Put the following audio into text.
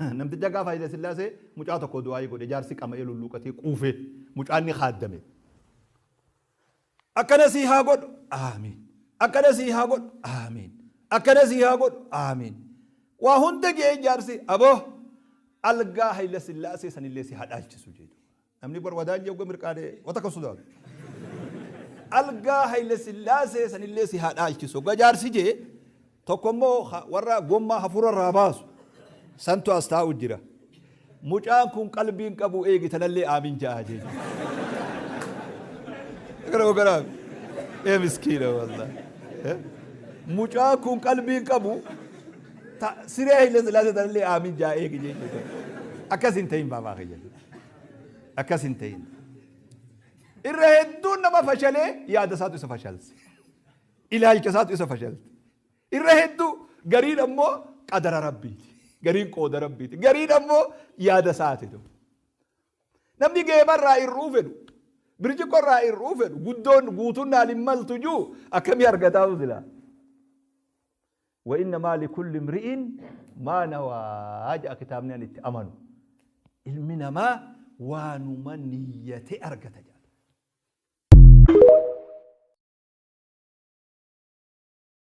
Namticha gaafa Haayile Sillaasee mucaa tokko du'aayii godhe jaarsi qama'ee lulluuqatee quufee mucaan ni kaaddame. Akkana sii haa godhu. Aamiin. Akkana sii haa godhu. Aamiin. Akkana sii haa godhu. Aamiin. Waa hunda jee jaarsi aboo algaa Haayile Sillaasee sanillee si haa dhaalchisu jedhu. Namni bar wadaan jee mirqaane wata kan sodaatu. Algaa Haayile Sillaasee sanillee si haa dhaalchisu. Hoggaa jaarsi jee tokko immoo warra gommaa hafuura irraa baasu santu as taa'u jira. Mucaan kun qalbiin qabu eegi tanallee aamin ja'a jee. Gara gara ee miskiina wallahi. Mucaan kun qalbiin qabu siree Haayile Sillaasee tanallee aamin ja'a eegi jee. Akkas hin ta'in baabaa kiyya. Akkas hin ta'in. Irra hedduun nama fashalee yaada isaatu isa fashalse. Ilaalcha isaatu isa fashalte. Irra hedduu gariin ammoo qadara Rabbiiti. Gariin qooda Rabbiiti. Gariin ammoo yaada isaati. Namni geebarraa irruu fedhu, birciqqorraa irruu fedhu, guddoon guutuun naan hin maltu juu akkamii argataa silaa? Wa innamaa likulli imri'in maa nawaa jedha kitaabni ani itti amanu. Ilmi namaa waanuma niyyate argata jedha.